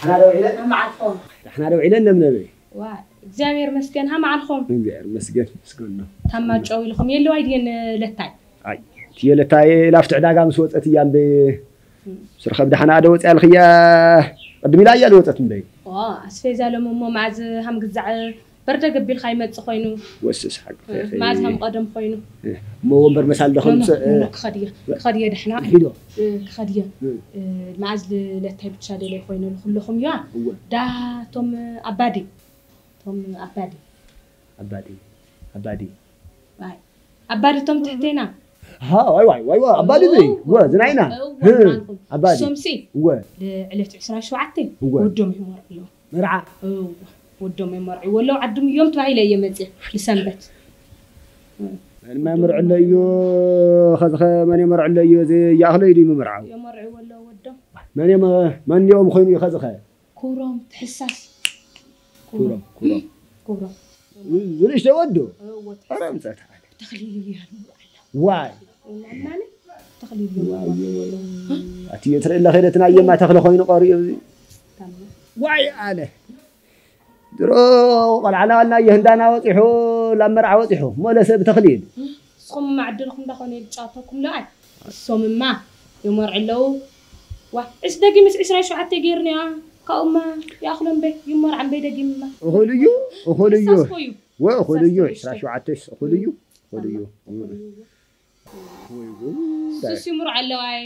ደሓና ዶ ውዒለን? መዓልኩም? ደሓና ዶ ውዒለን? ነብነብ። ዋ፣ እግዚኣብሔር መስገን። ሃ መዓልኩም? እግዚኣብሔር መስገን። መስገን ነው። ታማ ጨው ኢልኩም የለዋይ ድየን ለታይ? ኣይ፣ እቲ የለታይ ላፍቲ ዕዳጋ ምስ ወጸት እያ እምበይ። ስርኸብ ደሓና ዶ ወጽያ ልኽያ? ቅድም ኢላ እያ ልወጸት እምበይ። ዋ፣ ኣስፌዛ ሎም እሞ መዓዝ ሃም ግዛዕ በርደ ገቢልካ ይመጽእ ኮይኑ። ወስስ ሓቂ እ፣ ፈይ- መዓዝ ከም ቀደም ኮይኑ። እ፣ እሞ ወንበር መሳል ዶ ኖ፣ ኖ፣ ከምጽእ፣ ኖ፣ ኖ፣ እ፣ ክኸድየ፣ ክኸድየ ደሕና። ሂዶ። እ፣ ክኸድየ። እ። እ፣ መዓዝ ል-፣ ለታይ ብቻ ደለይ ኮይኑ ኩለኹም እያ። እወ። ዳቶም ኣባዲ። ቶም ኣባዲ። ኣባዲ። ኣባዲ። ኣይ። ኣባዲ ቶም ትሕቴና። ሃ፣ ዋይ፣ ዋይ፣ ዋይ፣ ዋይ፣ ኣባዲ እወ፣ ዘይ? እወ፣ ዝናይና። እወ፣ ህ፣ ማንኩም። ኣባዲ። ሶምሲ። እወ። ልዕለት ዕስራን ሸውዓተን እወ። ወዶም ይመርዑ ኣለዉ። መርዓ። እወ፣ ወዶም ይመርዕዎ ኣለዉ። ዓድም እዮም ተባሂለ እየ መጽየ። ንሰንበት። መን መርዑ ኣለዮ፣ ኸዚ ኸ መን የመርዑ ኣለዮ፣ እዚ ያኽሎ እዩ ድዩ ምምርዓው? የመርዕዎ ኣለዉ ወዶም። መን የመ-፣ መን እዮም ኮይኑ እዩ ኸዚ ኸ? ክብሮም ትሕሳስ። ክብሮም፣ ክብሮም። ክብሮም። ዝንእሽተይ ወዱ? እወ፣ ኧረ ምጸት ኣለ። ተኽሊል እዩ ያሉ። ዋይ። እናናኒ ተኽሊል እዩ ያሉ። ኣቲ ትርኢ ኣላ ኸይደትና የማ ተኽሊ ኮይኑ ቀሪኡ እዚ። ታማ። ዋይ ኣለ። ድሮ ቆልዓ ናባልና የህንዳና ወጺሑ፣ ላብ መርዓ ወጺሑ። እሞ ለሰብ ተኽሊል። ንስኹም መዓድልኩም እንዳኾነ ይጫወተኩም ለኣይ። እሶምማ ይመርዑ ኣለዉ። ዋ፣ እስ ደጊምስ ዕስራን ሸውዓተን ገይርንያ። ካብኡማ ይኣኽሎ እምበይ፣ ይመርዓ እምበይ ደጊምማ። እኹል እዩ፣ እኹል እዩ። ንሳስ ኮዩ። ወ፣ እኹል እዩ፣ ንሳስ ኮዩ። ዕስራን ሸውዓተንስ እኹል እዩ፣ እኹል እዩ። እኹል እዩ። ወይ ጉድ። እሱስ ይምርዖ ኣለዋይ።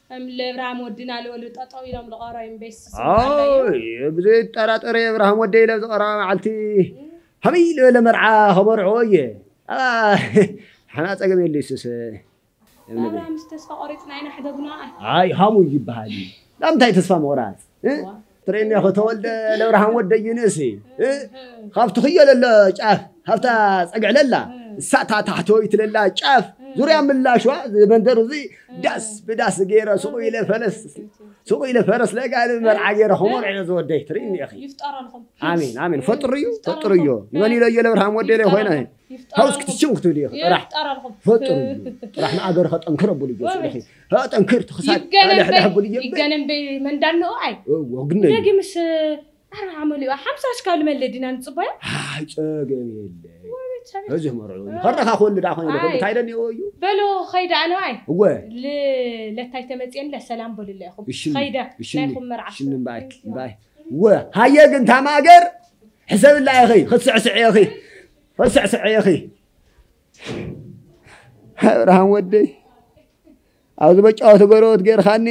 ከም ለብርሃም ወድና ልበሉ ጠጠው ኢሎም ልቐረዩ እምበይ እሱስ ይምርዖ ኣለዩ። ኣይ፣ ብዘይ ጠራጠረ የብርሃም ወደይ ኢለ ዝቐረባ መዓልቲ፣ ከመይ ዝበለ መርዓ ከመርዕዎ እየ። ኣ፣ ሓና ጸገም የለ እሱስ። ናብራ ምስ ተስፋ ቆሪጽና ኢና ሕደጉና። ኣይ፣ ሃሙ ይበሃል እዩ። ናብ እንታይ ተስፋ ምቑራጽ? እ? ዋ። ትርእየኒ ኢኺ ተወልደ ለብርሃን ወደይ ንእሲ። እ? እ፣ እ። ካብቲ ክዮ ለሎ ጫፍ፣ ካብታ ጸግዕ ለላ፣ እ። እሳታ ታሕተወይቲ ለላ ጫፍ፣ እ። ዙርያ ምላሽዋ፣ እዚ መንደር እዚ እ። ዳስ ብዳስ ገይረ፣ ሱቕ ኢለ ፈለስ፣ እ። ሱቕ ኢለ ፈረስ ለጋሪ መርዓ ገይረ፣ እ። ክመርዕ እየ ዝወደይ። ትርእየኒ ኢኺ። ይፍጠረልኩም። ኣሜን፣ ኣሜን። ፈጥሩ እዩ፣ ይፍጠረልኩም። ፈጥሩ እዩ። እ። ንመን ኢሎ እየ ለብርሃን ወደይ ለይ ኮይነ? ይፍጠረልኩም። ይፍጠረልኩም። ሃውስ ክትሽም ክትብል ኢኺ ጥራሕ። ይፍጠረልኩም። ፈጥሩ እዩ። ጥራሕ ንኣገር ከጠንክር ኣብሉ እዩ ወይ ጽልኺ። ወይ። ሃ፣ ጠንክር፣ ትኽሳድ። ይገነ ኣለ እምበይ፣ ሕደሕ ብሉ እዩ እምበይ። ይገነ እምበይ መንዳን ነው ኣይ። እዎ፣ ግን እዩ። ደጊምስ ኣርብዓ መሊኡ፣ ሓምሳ ሽካል መለ ዲና ንጽበዮ? ኣይ፣ ጸገም የለ። ወይ ቤተሰብ። እዚ መርዑ እዩ። እ። ከረኻ ክወልድ ኣኾን ኢለ ኣይ። እንታይ ደን ይወዩ? በሎ፣ ኸይዳ ኣነ ኣይ። እወ። ል-፣ ለታይ ተመጽየን ለሰላም በሉላ ኢኹም። እሽኒ፣ ኸይዳ፣ እሽኒ፣ ናይኹም መርዓ። እሽኒ እምበኣይ፣ እምበኣይ። እወ፣ ሃየ ግን ታማገር፣ ሕሰብላ ኢኺ፣ ክትስዕስዕ ኢኺ። ክትስዕስዕ ኢኺ። ኣብርሃም ወደይ፣ ኣብዚ መጫወቲ ጎረቤት ጌርኻኒ።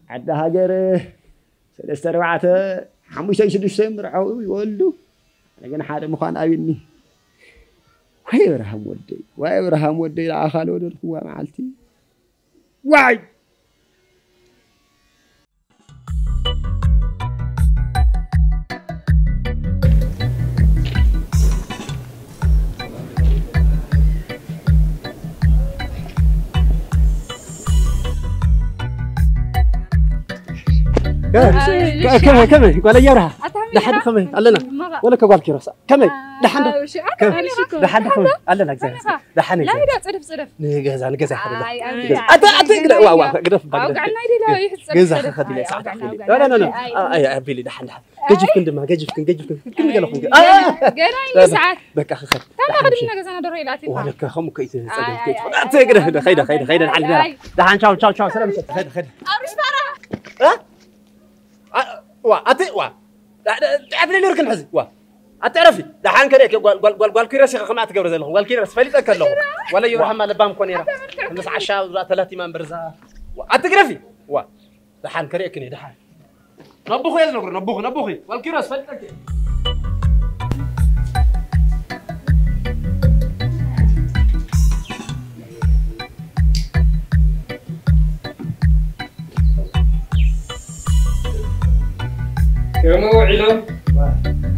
ዓዲ ሃገር ሰለስተ፣ ኣርባዕተ፣ ሓሙሽተ፣ ሽዱሽተ ምርዓው ይወልዱ። ኣነ ግን ሓደ ምዃን ኣብኒ። ዋይ ኣብርሃም ወደይ፣ ዋይ ኣብርሃም ወደይ፣ ንዓኻ ለወደድኩዋ መዓልቲ። ዋይ! ከመይ፣ ከመይ፣ ጓል ኣያብርሃ? ኣታ ከመይ ደሓን ኢኻ? ከመይ ኣለና? መቓ- ወለከ ጓል ኪሮሳ? ከመይ? ኣ-፣ ደሓን ዶ? ኣው፣ ሺ-፣ ኣታ ከመይ? ከመይ ኢኻ? ደሓን ዶ? ከመይ ኣለና? እግዚኣብሔር ከመይ ኢኻ? ደሓን እዩ። ላይዳ ጽድፍ፣ ጽድፍ። ንገዛ፣ ንገዛ ይሓደላ። ኣይ፣ ኣይ፣ ንገዛ። ኣይ፣ ኣታ፣ ኣታ፣ ኣይ፣ ግደ-፣ ዋ፣ ዋ፣ ኣይ፣ ግደፍ፣ ግደፍ። ኣውጋዕና ኢደ፣ ላ፣ ይሕጽር፣ ገዛ ጽድፍ። ከኸዲ፣ ኣይ፣ ሰዓት ኣውጋዕና፣ ከኸዲ። ኣውጋዕና። ላ፣ ላ፣ ላ፣ ላ፣ ኣይ፣ ኣይ፣ ኣይ፣ ኣቢሊ፣ ደሓን፣ ደሓን። ኣይ፣ ገጅፍክን ድማ፣ ገጅፍክን፣ ገጅፍክን። ክክን ኣይ፣ ገለኹም። ገና፣ ኣይ፣ ገና እዩ ሰዓት። በቃ፣ ክኸድ። ታማ ደሓን፣ ቅድሚ እሺ። ነገዛና ደሮ ኢላትልካ። ወለከ፣ ከምኡ ከይት-፣ ጸገም ኣይ፣ ከይት-፣ ኣይ፣ ኣታ፣ ግደ፣ ኣይ፣ ከይደ፣ ከይደ፣ ከይደ፣ ኣይ፣ ሓንቲ ገራ። ኣይ። ደሓን፣ ቻው፣ ቻው፣ ቻው፣ ሰላም፣ ከይደ፣ ከይደ። ኣብ ሪስቶራንት። እ? ኣ-፣ ዋ፣ ኣቲ፣ ዋ። ዳ-፣ ዳ-፣ ዳ-፣ ኣፍሊ ኑርክን ሕዚ፣ ዋ። ኣቲ ዕረፊ። ደሓን ከርእየኪ፣ ጓል፣ ጓል፣ ጓል፣ ጓል ኪሮስ ኢኺ ከምኣ ትገብሪ ዘለኹ። ጓል ኪሮስ ፈሊጠኪ ኣለኹ። ዋላ ዮርሃማ ለባም እኮ ነይራ። ምስ ዓሻ እዛ ተላቲማ እምበር እዛ። ዋ፣ ኣቲ ግደፊ። ዋ። ደሓን ከርእየኪ እየ፣ ደሓን። ነቦኹ እየ ዝነግሮ፣ ነቦኹ፣ ነቦኹ። ጓል ኪሮስ ፈሊጠኪ። ከመይ ውዒሎም? ዋ፣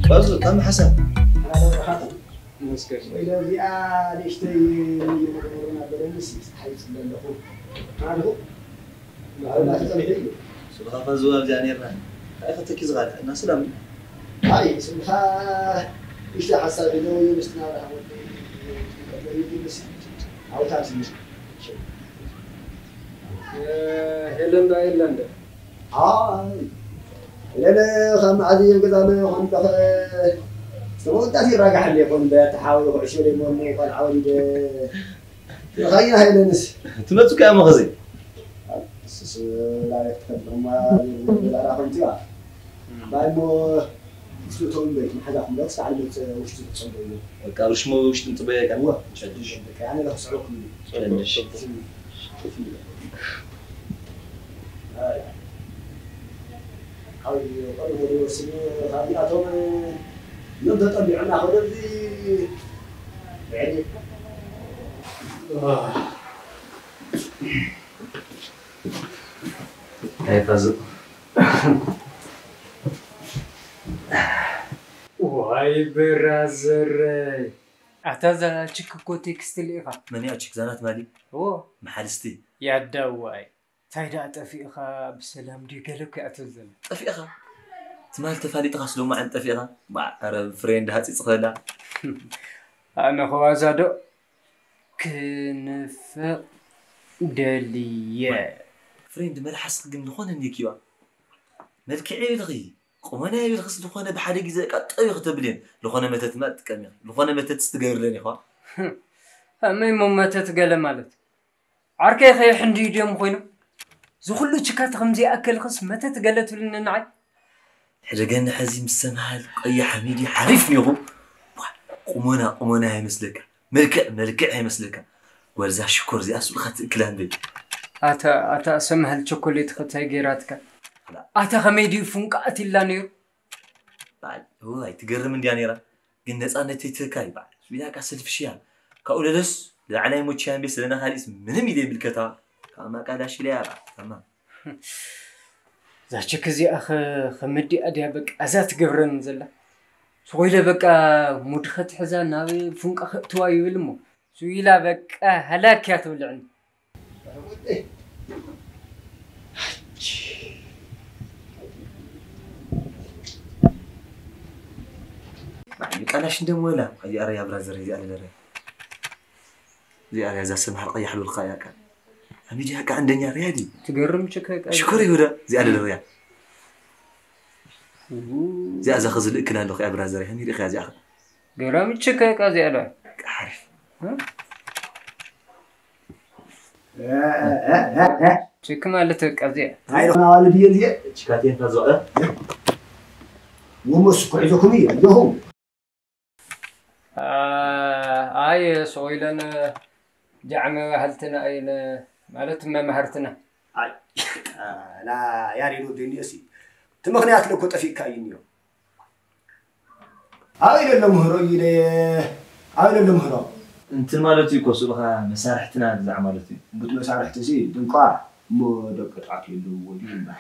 ባዙ፣ ታሚ ሓሳብ። ሓላል ወርሓት። መስገን። ወይለ እዚኣ ንእሽተይ መጀመርያ ነበረኒ፣ እስኪ ፀሓይ ይፅበ ኣለኹ። ማለኹ፣ ብዓውላ ተፀኒሑ እዩ። ስብኻ ከ ዝዋ ኣብዚኣ ነይርና። እንታይ ከተኪ ዝኻልእ? እና ስላም። ኣይ፣ ስምኻ ንእሽተይ ሓሳብ ሒዘ ወይ ምስትና ረሃቦት ይፈልጥ እዩ፣ ግን ምስ ዓውታ ስምሽ። ሄለን ዶ የለን ዶ? ኣይ ለለ ካብ መዓዝ እዮም ገዛ ኾን ተኸ ተወዳት ይራጋሕ እንደ ኾን በተሓወ ኩዕሾ ደሞኒ ቆልዓ ወሊደ ይኻይና ሃይለንስ ትመጹ ከኣ መኸዘይ ስስ ላይፍ ተፈጥሮማ ገዛ ኾን ትዋ ባይሞ ስቶን በይ ሓዛኹም ለክስ ዓልበት ውሽጡ ተጸበዩ ካብ ርሽሞ ውሽጡ እንጽበየ ካብ ዋ ሸድሽ ኣነ ለክስዕኩም ሸድሽ ካብዚኣቶም እዮም ተጠቢዖምና ከደዚ ብዕሊ ኣይፋዙ ዋይ ብራዘረይ ኣታ ዛና ችክ እኮ ቴክስት ልኢኻ መን እያ ችክ ዛናት ማሊ እዎ መሓልስቲ ያዳዋይ ታይ ደኣ ጠፊእኻ ብሰላም ድዩ ገለ እኮ እያ ትብል ዘላ ጠፊእኻ ትማል ተፋሊጥኻስ ሎማዓንቲ ጠፊእኻ ባዕ ኧረ ፍሬንድ ሃፂፅኸላ ኣነ ከዋዛ ዶ ክንፍቕ ደልየ ፍሬንድ መልሓስኺ ግን ዝኾነ እኒኪዋ መልክዐ ኢልኺ ቁመና ኢልኽስ ዝኾነ ብሓደ ግዜ በቃ ጠቢኺ ተብልየን ዝኾነ መተት ማ ትጥቀሚ ኢኺ ዝኾነ መተትስ ትገብርለን ኢኺ ከመይ እሞ መተት ገለ ማለት ዓርከይ ከየሕንድዩ ድዮም ኮይኖም ዝኹሉ ችካት ከምዚኣከልኽስ መተት ገለ ትብልኒ ንዓይ ሕደገኒ ሐዚ ምስ ሰምሃል ቀይሕ ሓሚድ እዩ ሓሪፍ ኔኹ ቁመና ቁመና ኣይመስለካ መልክዕ መልክዕ ኣይመስለካ ጓልዛ ሽኮር እዚኣ ስብልካ ትእክላ እንበይ ኣታ ኣታ ሰምሃል ቸኮሌት ኸታይ ገይራትካ ኣታ ኸመይ ድዩ ፉንቃ ኣትላ ነይሩ ዋይ ትገርም እንድያ ነይራ ግን ነፃነት ይትህካ ይበዓል ስቢላካ ሰልፍሽያ ካብኡ ለለስ ላዕላይ ሞችያን ቤት ስለና ካሊስ ምንም ኢለ ይምልከታ ካብ ማቃዳሽ ኢለያ ተማም እዛ ችክ እዚኣ ኸ ኸመዲኣ ድያ በቃ እዛ ትገብረኒ ዘላ ስቕ ኢለ በቃ ሙድ ኸትሕዛ ናብ ፉንቃ ኸእትዋ ይብል እሞ ስቕ ኢላ በቃ ሃላክ እያ ትብልዕኒ ቃላሽ እንደሞላ እዚኣ ረያ ብራዘር እዚኣ ለለረ እዚኣ ረያ እዛ ሰምሃር ቀያሕ ሉልካ እያ ቃል ኣሚዲ ያቃ አንደኛ ሪያዲ ትገርም ችከ ሽኮር ይሁዳ እዚኣ ለለረ እያ እዚኣ እዛ ኸዝልእክላ ኣለኹ እያ ብራዘር እያ ሚሪኻ እዚኣ ገራሚ ችከ ቃ እዚኣ ለ ሓሪፍ ችክ ማለት በቃ እዚኣ እንታይ ኢልኩም ኣዋልድ እየ እዚአ ችካቴን ተዘቐ ወመስ እኮ ሒዘኩም እየ ኣለኹ ኣይ ስቕ ኢለን ጃዕመ ባህልትና እየን ማለት መማህርትና ኣይ ላ ያሬድ ወደኒ እሲ እቲ ምኽንያት ለኮ ጠፊእካ እዩ እኒኦ ኣበይ ዘሎ ምህሮ እዩ ኢለ ኣበይ ዘሎ ምህሮ እንትን ማለት እዩ እኮ ስኡልኻ መሳርሕትና ግዛዕ ማለት እዩ እንግጥ መሳርሕቲ ሲ ድንቋ እሞ ደቂ ጣት የለውዎ ድዩ እምበር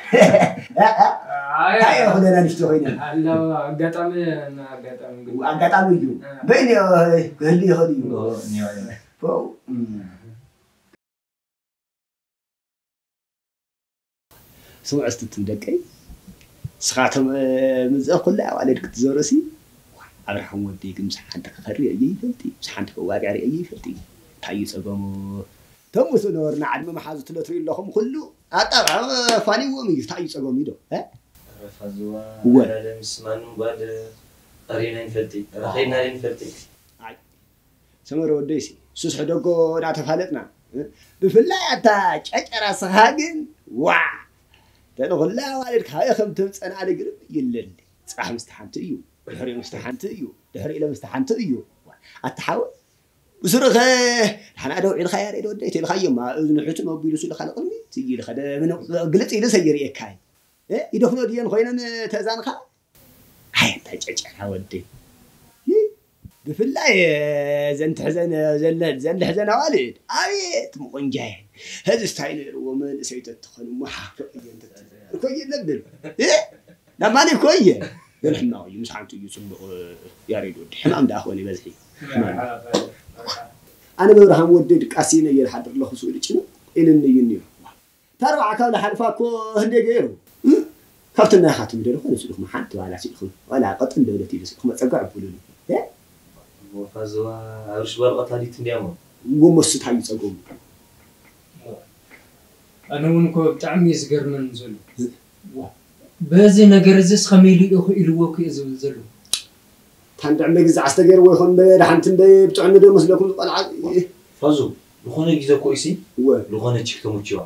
ኣይ ኣይ ኣኹለና ንሽቶ ኮይነን ኣለዋ ኣጋጣሚ እና ኣጋጣሚ ግን ኣጋጣሚ እዩ በይን ክህል ይኽእል እዩ ፎው ስምዑ እስቲ እትም ደቀይ ንስኻቶም ምዘ ኩላ ኣዋልድ ክትዘሩሲ ኣብርሃም ወደይ ግን ምስ ሓንቲ ክኸሪ ኣየ ይፈልጥ እዩ ምስ ሓንቲ ከዋግዕ ርእየ ይፈልጥ እዩ እንታይ እዩ ጸገሙ እቶም ምስ ነበርና ዓድሚ መሓዙ ትለትሪ ኣለኹም ኩሉ ኣጣብዓ ፋኒዎም እዩ እንታይ እዩ ጸገሙ ኢዶ ረፋዝዋ እወ። ኣዳለ ምስ ማንም ጓል ቀሪና ይንፈልጥ ረኸይድና ይንፈልጥ ሰመረ ወደይሲ ሱስ ሕደጎ እናተፋለጥና ብፍላይ ኣታ ጨጨራ ስኻ ግን ዋዕ ተንኹላ ኣዋልድ ካበይ ከም ተምፀና ኣነ ግርም ይለኒ ፅባሕ ምስቲ ሓንቲ እዩ ድሕሪኡ ምስቲ ሓንቲ እዩ ድሕሪ ኢለ ምስቲ ሓንቲ እዩ ኣታ ሓወይ ብስሩኸ ሓና ዶ ውዒልካ ያሬድ ወደይ ተልካዮማ እዝኑ ሕትም ኣቢሉ ስልካ ንቕድሚት እዩ ኢልካ ግልፅ ኢሉ ሰይርእየካ እዩ ይደፍኖ ድየን ኮይነን ተእዛንካ ኣይ ኣታ ጨጨራ ወደይ ብፍላይ ዘን ትሕዘን ዘን ልሕዘን ኣዋልድ ኣቤት ምቑንጃየን ሕዚ ስታይ ነይርዎ መንእሰይ ተትኾን እሞ ሓፍቕ እየን ተትኮየ ነብል ናብ ማን እኮ እየ ግን ሕማቕ እዩ ምስ ሓንቲ እዩ ፅቡቕ ያሬድ ወዲ ሕማም ደኣ ክኾን ይበዝሒ ኣነ መብርሃም ወዲ ድቃሲ ነየር ሓድር ኣለኹ ስእሊ ጭንቕ ኢልኒ እዩ እኒኦ ተርባዕካ ዝሓልፋ እኮ ህንደይ ገይሩ ካብቲ ናይኻትም ዶ ዝኾነ ስልኹም ሓንቲ ዋላ ስልኹም ዋላ ቀጥን ደውለት ኢሉ ስልኹም ኣፀጋዕ ብሉሉ ፋዝዋ ኣብርሽ ጓል ቀታሊት እንዲያሞ ወሞስት ሃዩ ፀገሙ ኣነ እውን እኮ ብጣዕሚ እዩ ዝገርመኒ ዘሎ በዚ ነገር እዚስ ከመይ ኢሉ ኢኺ ኢልዎ እኮ እየ ዝብል ዘለኹ። ታንድዕ መግዛዕ ዝተገይርዎ ይኾን? ደሓንቲ እንደ ብጥዕሚ ዶ መስለኩም ዝቆልዓ? ፈዙ፣ ዝኾነ ግዜ እኮ ኢሲ እወ። ዝኾነ ቺክ ተመችዋ።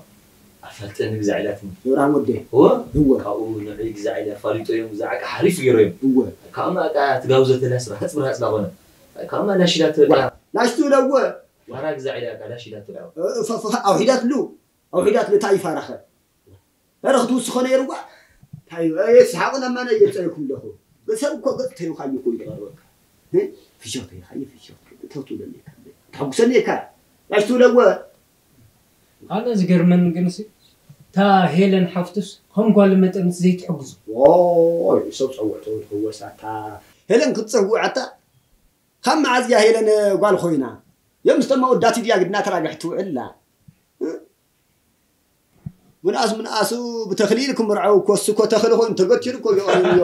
ኣፋልጠኒ ግዛዕ ኢላትኒ። እብራሂም ወደይ። እወ። እወ። ካብኡ ንዕይ ግዛዕ ኢለ ኣፋሊጦ እዮም፣ ግዛዕ ኣቃ ሓሪፍ ገይሮ እዮም። እወ። ካብኡ ኣቃ ትጋብዘ ተላስ ርሃጽ ብርሃጽ ላኾነ። ካብኡ ላሽ ኢላቶ ዋ፣ ላሽ ትብለ እወ። ፋራ ግዛዕ ኢለ ኣቃ ላሽ ኢላቶ ላኾነ። እ፣ ፈ-፣ ፈ-፣ ኣውሒዳትሉ። ኣውሒዳትሉ እንታይ ይፋራኸ? ኧረ ክትውስኾ ነይርዋ። እንታይ፣ እ፣ ስሓቑ ነማና እየጸየኩም ኣለኹ። ሰብ እኮ ገጽ ተይውካዩ እኮ እዩ ዝቐርበካ። እ? ፍሸኽ ተይኻየ ፍሸኽ። ተው ትብለኒ እካ። ተሐጉሰኒ እካ። ላሽ ትብለ እወ። ኣነ ዝገርመኒ ግንሲ፣ እታ ሄለን ሓፍቱስ ከም ጓል መጠንስ ዘይትሕግዙ። ዎይ፣ ሰብ ጸውዕቶ ትህወሳታ። ሄለን ክትጸውዓታ? ካብ መዓዝ እያ ሄለን ጓል ኮይና? የምስተማ ወዳቲ ድያ ግድና ተራግሕ ትውዕላ? እ? ምንኣስ ምንኣሱ ብተኽሊል ክምርዐው እኮ፣ እሱ እኮ ተኽሊ ኮይኑ ተገቲሩ እኮ የቕርብዮ።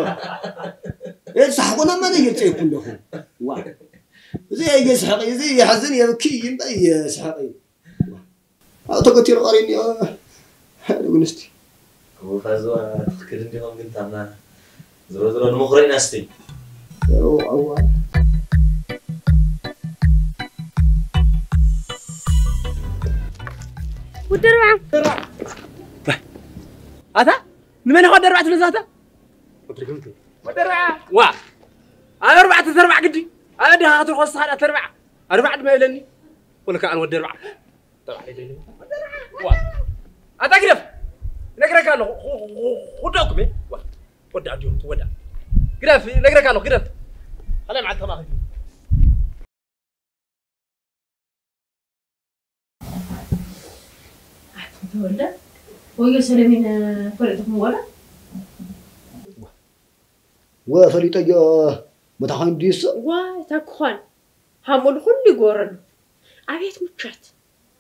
እየ ዝሰሓቑ ናብ መን እየ ዝፀይኩ ኣለኹ? ዋ። እዚ እየ ስሕቂ፣ እዚ የሕዝን የብኪ እምበር እየ ስሕቂ። ዋ። ኣብኡ ተገቲሩ ቀሪኒ፣ እ፣ ንግንስቲ። ኣቦ ፋዝዋ ትኽክል እንዲኹም ግን ታማ ዝሮ ዝሮ ንምኽሮ ኢና እስቲ። እው፣ እዋ። ወዲ ኣርብዓ። ኣታ ንመን ኢኻ ወዲ ኣርብዓ ትብለዛ ኣታ? ወዲ ኣርብዓ። ዋ። ኣብ ኣርባዕተ ተርባዕ ግዲ። ኣብ ኣደኻ ክትርኾ ዝሰኻዳ ተርባዕ። ኣርባዕ ድማ የለኒ። ወለካ ኣነ ወዲ ኣርብዓ። ተባዕለ ይለኝ። ዋ። ኣታ ግደፍ። ነግረካ ኣለኹ። ኹ-፣ ኹ-፣ ኹ-፣ ኹ-፣ ኹ-፣ ኹ-፣ ኹ-፣ ኹ-፣ ኹ-፣ ኹ-፣ ኹ-፣ ኹ-፣ ኹ-፣ ኹ-፣ ግደፍ። ነግረካ ኣለኹ። ግደፍ። ካልኣይ መዓልቲ ከማኺ። ኣቲ ተወልደ፣ ወዮ ሰለሚን ፈለጥኹም ወላ? ወ ፈሊጠዮ፣ መታ ኾይኑ ድዩ እሱ? ዋይ፣ እንታይ ክኾን? ሃምኡ ንኹሉ ይጎረሉ። ኣቤት ምቾት፣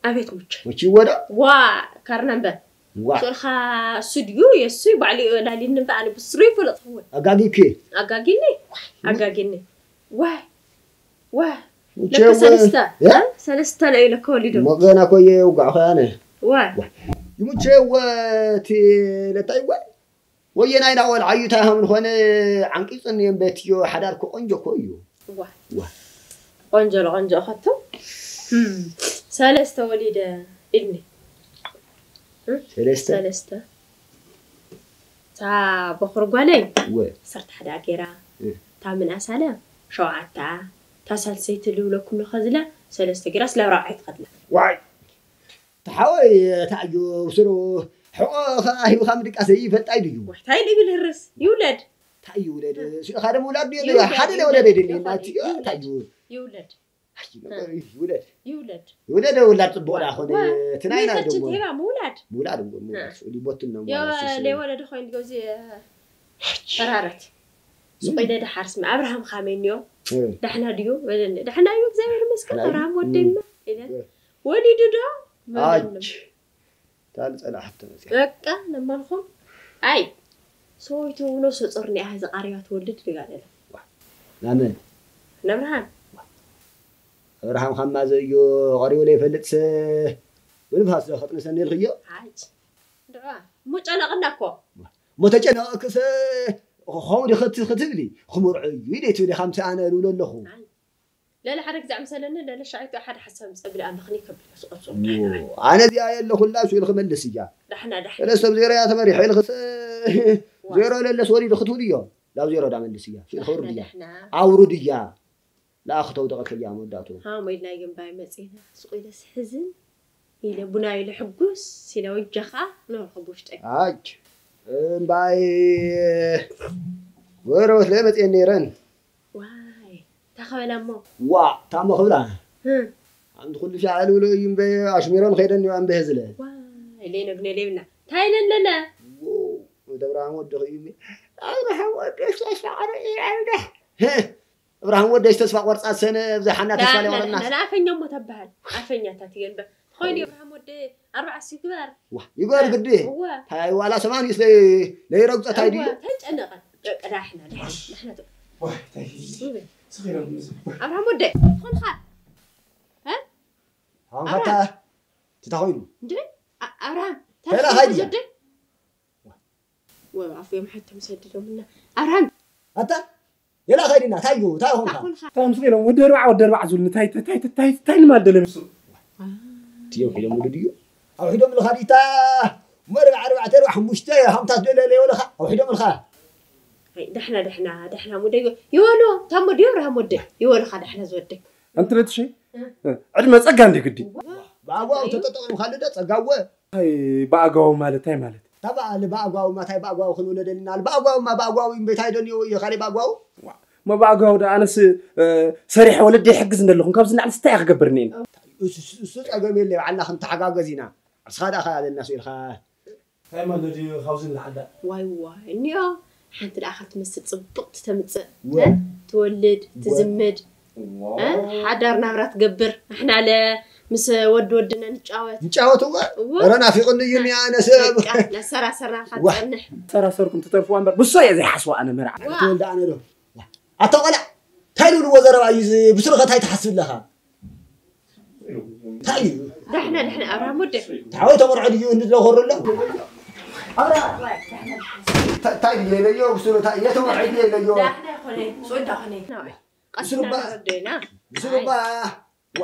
ኣቤት ምቾት። መቺ ወዳ? ዋ፣ ካርና እምበር። ዋ። ስልኻ እሱ ድዩ የሱ ባዕሉ እዩ ላሊኒ እምበር ኣነ ብስሩ ይፈለጥኹ እውን። ኣጋጊኪ? ኣጋጊኒ? ኣጋጊኒ። ዋይ፣ ዋይ። ሙቼ ለከ ወ-፣ ሰለስተ፣ ያ? እ? ሰለስተ ለዩ ለከ ወሊዱ። ሞ ገና እኮ እየ የውጋዕኹ ኣነ። ዋይ። ይሙቼ ወ-፣ እቲ ለታይ ወ-፣ ወየናይ ዳ ቆልዓ እዩ፣ እንታይ ከም ዝኾነ ዓንቂጹኒ እምበር፣ እትዮ ሓዳር እኮ ቆንጆ እኮ እዩ። ዋ። ዋ። ቆንጆ ለቆንጆ እኸቶ። እም፣ ሰለስተ ወሊደ ኢልኒ። እም? ሰለስተ? ሰለስተ። እታ በኹሪ ጓለይ ወ። ዓሰርተ ሓደ ገይራ፣ እ። እታ ምንኣሳለ ሸውዓተ፣ እታ ሳልሰይቲ ልብለኩም ለኸ ዝለ ሰለስተ ገይራ ስለ ራብዓይ ትኸድላ። ዋይ። ተሓወይ፣ ተኣዩ፣ ብስሩ፣ ሕቆ ኸኣ ሂብኻ ምድቃስ ዘይፈልጥ ኣይድዩ? ዋይ፣ እንታይ ልብል ህርስ? ይውለድ። እንታይ ይውለድ? እ። ስኢኻ ደሞ ውላድ ድዩ? ይውለድ፣ ሓደ ይውለድ። ለወለደ ይደሊ፣ ይውለድ፣ ናቲ፣ ይውለድ። እንታይ እዩ? ይውለድ። ኣይ፣ ነገር እዩ፣ ይውለድ። ይውለድ። ይውለድ፣ ውላድ ጽቡቕ ዋ፣ ዳኾነ፣ ዋ፣ እቲ ናይና መይተችን ደሞ። ቴባ ምውላድ። ምውላድ እሞ፣ ምውላድ፣ እ። ስኡሊ ቦትን ነው ዮ፣ ማለት ነው፣ ስኡሊ። ለወለደ ኮይኑ ጊዜ ኣች። ተራረት። ም። ስቆይ ደደ ሓርስሚ፣ ኣብርሃም ካሜንዮ፣ እ። ዳሕና ድዩ? በለኒ። ዳሕና እዩ፣ እግዚኣብሔር ይመስገን፣ ዳሕና እዩ። ኣብርሃም ወደይና፣ ም። ኢለ። እ። ወሊዱ ዶ? በለኒ። ኣች። እታ ዝጸላእ ሕቶ መጽያ። በቃ፣ ነማልኹም። ኣይ፣ ሰወይቱ ነፍሰ ጾር እኒኣ፣ እዚ ቃርያ ትወልድ ድጋለለ። ዋ። ናመን? ነብርሃን። ኣብርሃም ኻማ ዘዮ ቀሪቡ ለይፈልጥሰ ብንፋስ ዶ ከጥንሰኒ ኢልክዮ? ኣይ፣ ድዋ። እሞ ጨነቕና እኮ። እሞ ተጨነቕክሰ ኸው ዲ ክት-፣ ክትብሊ፣ ክምርዖ እዩ ኢለ ትብሊ፣ ከምቲ ኣነ እብሎ ኣለኹ። ኣይ። ለለ ሓደ ግዜ ኣምሰለኒ፣ ለለ ሻይቱ ሓደ ሓሳብ ምስ እብል ኣምኽኒ ከብል ስቆጽ። ዎ፣ ኣነ እዚኣ የለኹላ፣ እሱ ኢልክ መልስ እያ። ዳሕና፣ ዳሕና። ሰለስተ ብዜሮ እያ ተመሪሐ ኢልክሰ፣ ዋ። ዜሮ ለለስ ወሪዱ ክትብል እዮ። ላብ ዜሮ ዳ መልስ እያ። እሱ ኢልክ ዳሕና፣ ውርድ እያ። ዳሕና። ኣውርድ እያ። ለኣኽ ተውደቐት እያ መወዳእቱ። ሃሞ ኢልና ይግንባይ መጺና። ስቕ ኢለ ስሕዝን ኢለ ቡና ኢለ ሕጉስ ኢለ ወጃኻ ነበርኩ ብውሽጠይ። ኣጅ፣ እምባይ ወረወት ለመጽኤን ነይረን። ዋይ፣ እንታይ ክበላ እሞ? ዋ፣ ታሞ ክብላ። እ። ኣንቲ ኩሉ ሻዕ ልብሎ እዩ እምበ ኣሽሚሮን ኸይደን እኒዋ እምበ ዝለ። ዋይ፣ ለይነግነ ለይብልና። እንታይ ኢለን ለለ? ዎ፣ ደብረ ኣሞ ወዲ ኸዩ እምበ። ኣብርሃም ወዲ ሻሻ ዓረ እዩ፣ ዓረ። ህ። እብራሂም ወደሽ ተስፋ ቆርጻ ሰነ ብዘሓና ተስፋ ዳ-፣ ለይቆረጽና። ዳ-፣ ዳ-፣ ኣፈኛ እሞ ተበሃል። ኣፈኛታት እየን በ-፣ ኾይኑ እብራሂም ወደ ኣርባዓ ሲግበር። ዋ፣ ይግበር ግዲ። እወ። ታይ ዋላ ሰማንዩስ ለይ-፣ ለይረግጾ ታይ ድዩ? እወ፣ ተጨነቐ። ደቂ ዳሕና፣ ዳሕና፣ ዳሕና ተ-፣ ዋይ፣ ታይ፣ እወ። ስኺ ነው ምዝ-፣ ኣብርሃም ወደ፣ ኾንኻ? እ? ኣንካታ፣ ኣብርሃም። ትታ ኾይኑ። እንዴ? ኣ-፣ ኣብርሃም፣ ተላ ተስፋ ሃዲያ። ወደ? ወ ኣፍዮም ሓቶም ሰድዶምና። ኣብርሃም ኣታ የላ ኸይድና ታዩ ታኹንካ ታኹንካ እንታይ ምስ ኢሎም ወዲ ኣርባዓ ወዲ ኣርባዓ ዝብሉ እንታይ እንታይ እንታይ እንታይ ንማል ደለ ምስ ትዮም ሒሎም ወዲ ድዩ ኣውሒዶም ልኻ ዲታ መርባ ኣርባዕተ ኣርባ ሓሙሽተ ሃምታት ደለ ለዮ ለኻ ኣውሒዶም ልኻ ደሕና ደሕና ደሕና ሙደዮ ይወሎ ታሞ ድዮ ብርሃም ወደ ይወልኻ ደሕና ዝወደ ኣንቲ ነትሸ ዕድመ ጸጋ እንዲ ግዲ ብኣግባቡ ተጠጠቂምካሉ ዶ ጸጋወ እንታይ ብኣግባቡ ማለት እንታይ ማለት ታባኣሊ ብኣግባቡ ማታይ ብኣግባቡ ክንውለደልና ብኣግባቡ ማ ብኣግባቡ እምበይ እንታይ ደንዮ እዩ ካሊእ ብኣግባቡ ሞ ብኣግባቡ ዶ ኣነስ ሰሪሐ ወለደ ይሕግዝ እንደለኹም ካብዚ ንላዕሊ ስታይ ክገብር እኒኤን እሱ ጸገም የለ ባዕልና ክንተሓጋገዝ ኢና እስኻ ደኣ ከ ኣለና ስኢልካ እንታይ ማለት እዩ ካብዚ ንላዕሊ ደኣ ዋይ ዋይ እኒኦ ሓንቲ ደኣ ካብ ትመስል ፅብቕቲ ተምፅእ ወ ትወልድ ትዝምድ ሓዳር ናብራ ትገብር ንሕና ለ ምስ ወዲ ወድና ንጫወት ንጫወት እወ እወ ረ ናፊቕኒ እዩ ኒኣ ነሰብ በቃ ነሰራሰራ ዋ ካትፀንሕ ሰራሰርኩም ትተርፍዋ እምበር ብሶ እየ ዘይሓስዋ ኣነ መርዓ ዋ ትወልድ ኣነ ዶ ኣታ ቆልዓ እንታይ ልብልዎ ዘረባ እዩ እዚ ብስሩ ከ እንታይ ትሓስብ ኣለኻ እንታይ እዩ ዳሕና ዳሕና ኣብርሃም ወደ ተሓወይ ተመርዖ ድዩ እንድለኾረሎ እንታይ ድየ ኢለዮ ብስሩ እንታይ እየ ተመርዖ ድየ ኢለዮ ብስሩ እባ ብስሩ እባ ዋ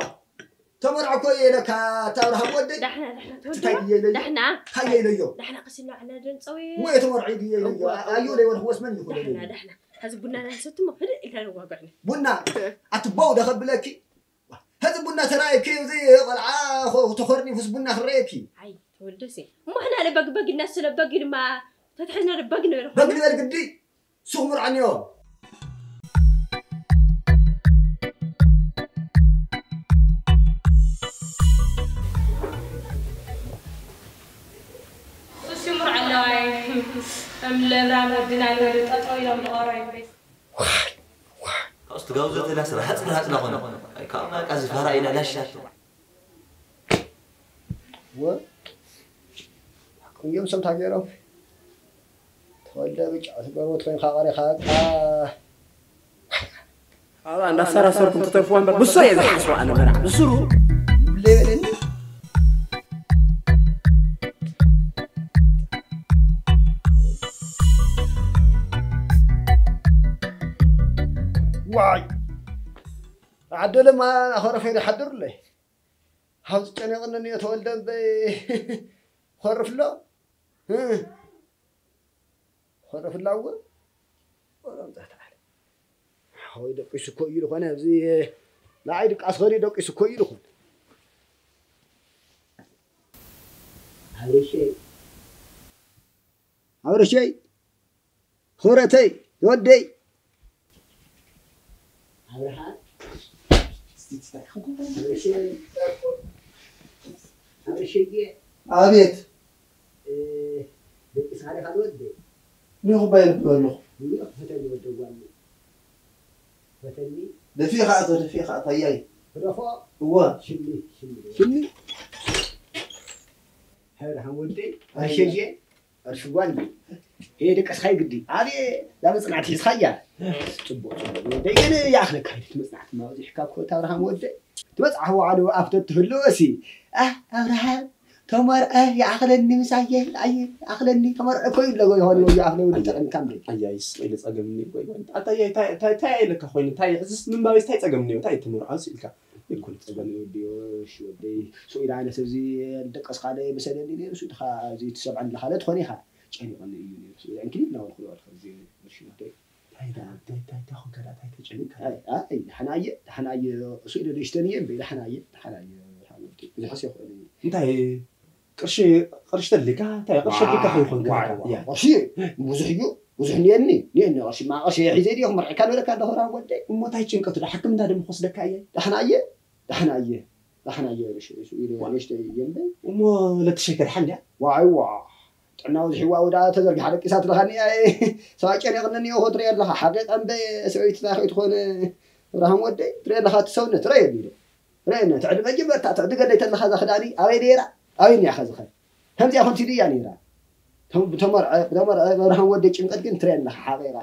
ተመርዖ እኮ እየ ኢለካ እታ ኣብርሃም ወደይ እንታይ ድየ ኢለዮ እንታይ እየ ኢለዮ እሞ እየ ተመርዖ ድየ ኢለዮ ኣዩ ለይወልክዎስ መን ይኹን ዳሕና ዳሕና ሐዚ ቡና ናንሰትሞ ህድእ ኢልና ንዋጋዕ ቡና ኣቲ ቦው ደኸብለኪ ሕዚ ቡና ተራእየኪ እዚ ቆልዓ ተኾርኒፉስ ቡና ክረየኪ ኣይ ተወልደሲ እሞ ሕና ለ በግ በግ ኢልና ስለ በግ ድማ ተትሕዝና ለ በግ ንበል በግ ንበል ግዲ ሱቕ ምርዓኒዮ ሱስ ይምርዓለዋይ እምለብራም ወድና ንበሉ ጠጠው ኢሎም ንቐሮ ይበይ ካብኡ ትጋብዞ ተላስ ረሃፅ ረሃፅ ናኾነ ካብ ናቃ ዝፈራ ኢና ላሻ ወ እዮም ሰምታ ገይሮም ተወልደ ብጫ ትገርቦት ኮይንካ ቀሪኻ በቃ ኣባ እንዳሰራሰርኩም ትተርፍዋ እምበር ብሶ እየ ዝሓስዋ ኣነ መራ ብስሩ ይብለ ይበለኒ ዋይ ዓደለማ ኣኸረፈ ይሓድርለይ ሃው ዝጨነቕኒ እኒኦ ተወልደ እምበይ ኾርፍሎ ኾርፍላ እውን ወረምታ ተዓለ ሓወይ ደቂሱ እኮ እዩ ዝኾነ ኣብዚ ንዓይ ድቃስ ኸዲ ደቂሱ እኮ እዩ ዝኾነ ኣብርሸይ ኣብርሸይ ክብረተይ ወደይ ኣብርሃ ኣብርሸየ ኣቤት ደቂ ሳሪኻ ወደይ ንኹባይ ልብሎ ኣለኹ ንዮ ክፈተኒ ወደጓኒ ፈተኒ ደፊኻ ኣቶ ደፊኻ ኣታያይ ግደፎ እወ ሽኒ ሽኒ ሽኒ ሕብርሃን ወደይ ኣሸየ ኣርሽጓኒ ሄደ ቀስኻይ ግዲ ኣበየ እዛ መፅናዕቲ ሒዝኻያ ፅቡቅ ፅቡቅ ወደይ ግን ይኣኽለካ ሂድ መፅናዕቲ እናበዚሕካ እኮ እቲ ኣብርሃም ወደይ ትበፅሓ ዋዕዶ ኣፍተት ትህልዎ እሲ ኣህ ኣብርሃም ተመርዐ ይኣኽለኒ ምሳየ ኣየ ይኣኽለኒ ተመርዐ እኮ እዩ ኣለዎ ይኾን እዩ ኣኽለ ወዲ ጠቐምካ እንደ ኣያይስ ኢለ ጸገምኒ ወይ ወይ ኣታ ኣያይ እንታይ እንታይ እንታይ ኢለካ ኮይኑ እንታይ እዚስ ምንባብ እንታይ ጸገምኒ እንታይ ተመርዐ ኢልካ ይኩን ጸገም ወዲ ወደይ ሱኢዳ ኣነ ሰብዚ ደቀስካ ደ በሰለኒ ነይሩ ሱ ኢኻ እዚ ትሰምዓኒ ኣለኻ ለ ትኾን ኢኻ ጨኒቕኒ እዩ ነይሩ ሱ እንክሊት ናበልኩ ነበልኩ እዚ ምርሽኖተይ እንታይ እንታይ እንታይ እንታይ ኮንካ ደኣ እንታይ ተጨኒቕካ ኣይ ኣይ ደሓና እየ ደሓና እየ እሱ ኢለ ንእሽተን እየ እምበይ ደሓና እየ ደሓና እየ ሓወልቲ ብዙሕስ ይኽእል እዩ እንታይ ቅርሺ ቅርሺ ተድልካ እንታይ ቅርሺ ኣድልካ ከይኮንካ ያ ቅርሺ ብዙሕ እዩ ብዙሕ እኒአኒ እኒአኒ ቅርሺ ማ ቅርሺ ሒዘ ድዮ ክመርዕካ ንበለካ ኣለኹ ራም ወደይ እሞ እንታይ ጭንቀቱ ዶ ሕክምና ድም ክወስደካ እየ ደሓና እየ ደሓና እየ ደሓና እየ ርሽ ኢሉ ንእሽተይ እየ እምበይ እሞ ለትሸይ ከድሓን ድያ ዋይ ዋ ጥዕና ውዝሒዋ ወዳ ተዘርጊሓ ደቂሳ ትለኻኒ ኣየ ሰባ ጨኒቕኒ እኒኦ ትሪኦ ኣለኻ ሓቂቐ እምበ ሰበይቲ ታይ ከይትኾነ እብርሃም ወደይ ትሪኦ ኣለኻ እቲ ሰውነት ረየኒ ዶ ረየኒ እቲ ዕድመ ጅመርታ ትዕድገለይ ተለኻ እዛ ክዳኒ ኣበይ ነይራ ኣበይ እኒኣ ኸዚ ኸ ከምዚኣ ኮንቲ ድያ ነይራ ብተመርዐ ብተመርዐ እብርሃም ወደይ ጭንቀት ግን ትሪኦ ኣለኻ ሓቂቐ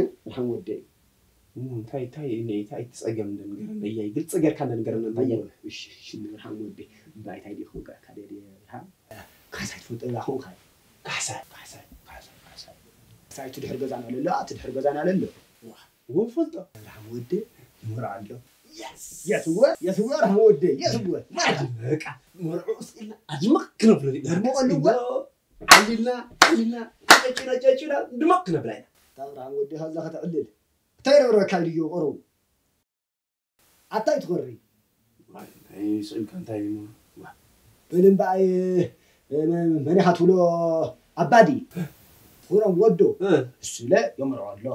እብርሃም ወደይ እንታይ እንታይ እንታይ ትጸገም እንደንገረን እያይ ግልጽ ገርካ እንደንገረን እንታይ እያይ እሺ እሺ እብርሃም ወደይ ባይታይ ዲኹ ገርካ ደደ እብርሃም ካሕሳይ ትፈልጦ ኢኻ ኾንካ ካሕሳይ ካሕሳይ ካሕሳይ ካሕሳይ ሳይ ትድሕር ገዛና ለሎ ትድሕር ገዛና ለሎ። ወፈልጦ ራም ወደ ይምራ ኣሎ። የስወ የስወ ራም ወደ የስወ ማለት በቃ መርዑ ስኢልና ኣድምቕ ክነብሎ ኣድምቕ ኣለዎ። ዓሊልና ዓሊልና ጨጭና ጨጭና ድምቕ ክነብላ ኢና። ታብራም ወደ ሀዛ ከተዕልል ተይረብረካ ኢልዮ ቆረቡ ኣታይ ትኾሪ ስኢልካ እንታይ እዩ? በልም በኣይ መን ኢኻ ትብሎ ኣባዲ ፍሮም ወዶ እሱለ የምርዖ ኣሎ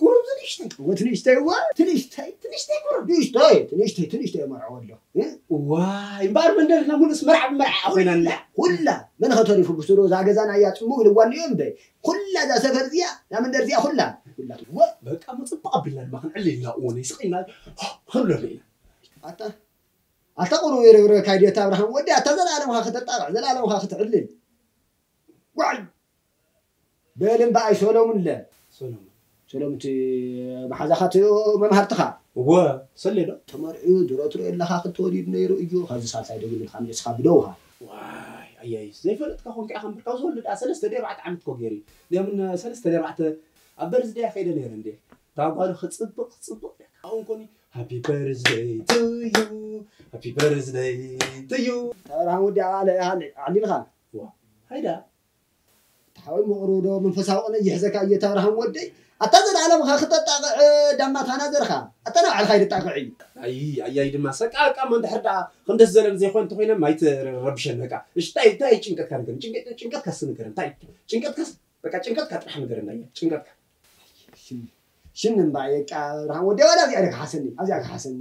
ቁሩብ ዝንእሽተይ እወ ትንእሽተይ እወ ትንእሽተይ ትንእሽተይ ቁሩብ ንእሽተይ ትንእሽተይ ትንእሽተይ የመርዕዎ ኣሎ ዋይ እምበኣር መንደርና ሙሉስ መርዓ ብመርዓ ኮይና ኣላ ኩላ መን ኸተሪፉ ብስሩ እዛ ገዛና እያ ፅምው ኢልዋ እኒኦ እምበይ ኩላ እዛ ሰፈር እዚኣ እዛ መንደር እዚኣ ኩላ ኩላ እወ በቃ እሞ ፅቡቕ ኣቢልና ድማ ክንዕልል ኢና እወ ነይስቕ ኢልና ክንብለሉ ኢና ኣታ ኣታ ቁሩብ ይርብረካ ድየታ ኣብርሃም ወዲ ኣታ ዘላለምኻ ክተጣቕዕ ዘላለምኻ ክትዕልል ጓይ በል እምበኣይ ሰሎሙን ለ ሰሎሙን ሰሎሙን እቲ መሓዛኻ እቲ መምሃርትኻ እወ ሰሌ ዶ ተመርዕዩ ድሮ ትሪኦ ኣለኻ ክትወሊድ ነይሩ እዩ ካብዚ ሳልሳይ ደጊም ኢልካ መሊስካ ብደውኻ ዋይ ኣያይ ዘይፈለጥካ ኮንካ ኢኻ እምበር ካብ ዝወልድ ደኣ ሰለስተ ድዩ ኣርባዕተ ዓመት እኮ ገይሩ እዩ ዲያምን ሰለስተ ድዩ ኣርባዕተ ኣብ በርዝደያ ከይደ ነይረ እንዴ እታ ጓሉ ክፅብቕ ክፅብቕ ኢለካ ኣብኡ እንኮኒ ሃፒ በርዝደይ ቱ ዩ ሃፒ በርዝደይ ቱ ዩ ተራ ወዲ ኣለ ኣሊልኻ ሃይዳ ተሓወይ ምቕሩ ዶ መንፈሳዊ ቅነ ይሕዘካ እየ ተብርሃም ወደይ ኣታ ዘላለም ኻ ክተጣቕዕ ዳማ ታና ዘርኻ ኣታ ናብ ዓልኻ ይድጣቕዕ እዩ ኣይ ኣያይ ድማ ሰቃ ቃ መንድሕር ደኣ ክንደስ ዘለን ዘይኮን እንተኮይነ ማይ ትረብሸን በቃ እሽታይ እንታይ ጭንቀትካ ንገረን ጭንቀትካ ስንገረን እንታይ ጭንቀትካ በቃ ጭንቀትካ ጥራሕ ንገረን ኣያ ጭንቀትካ ሽም እምባ የቃ ብርሃን ወደይ ዋላ እዚኣ ዶ ክሓሰኒ ኣብዚኣ ክሓሰኒ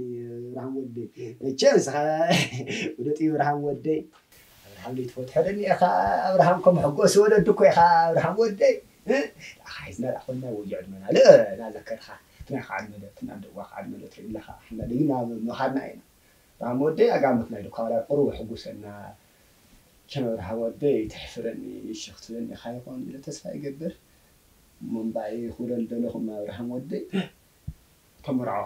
ብርሃን ወደይ መቸ ንስኻ ፍሉጥ እዩ ብርሃን ወደይ ኣብርሃም ዘይትፈትሖ ደኒ ኢኻ ኣብርሃም ከም ሕጎስ ወለዱ እኮ ኢኻ ኣብርሃም ወደይ ሒዝና ደኣ ኮይና ወዮ ዕድመና ለ ናዘከርካ ትናይ ከዓ ዕድመ ለ ትናደዋ ከዓ ዕድመ ለ ትርኢ ኣለኻ ሕና ደጊ ናብ ምኻድና ኢና ብርሃን ወደይ ኣጋመት ናይ ድኳ ዋላ ቁሩብ ሕጉሰና ቸነብርሃ ወደይ ተሕፍረኒ ሽኽ ትብለኒ ኢኻ ይኾን ኢለ ተስፋ ይገብር እሞ እምበኣይ ክብለሉ ደለኹ እማ ኣብርሃም ወደይ ተመርዖ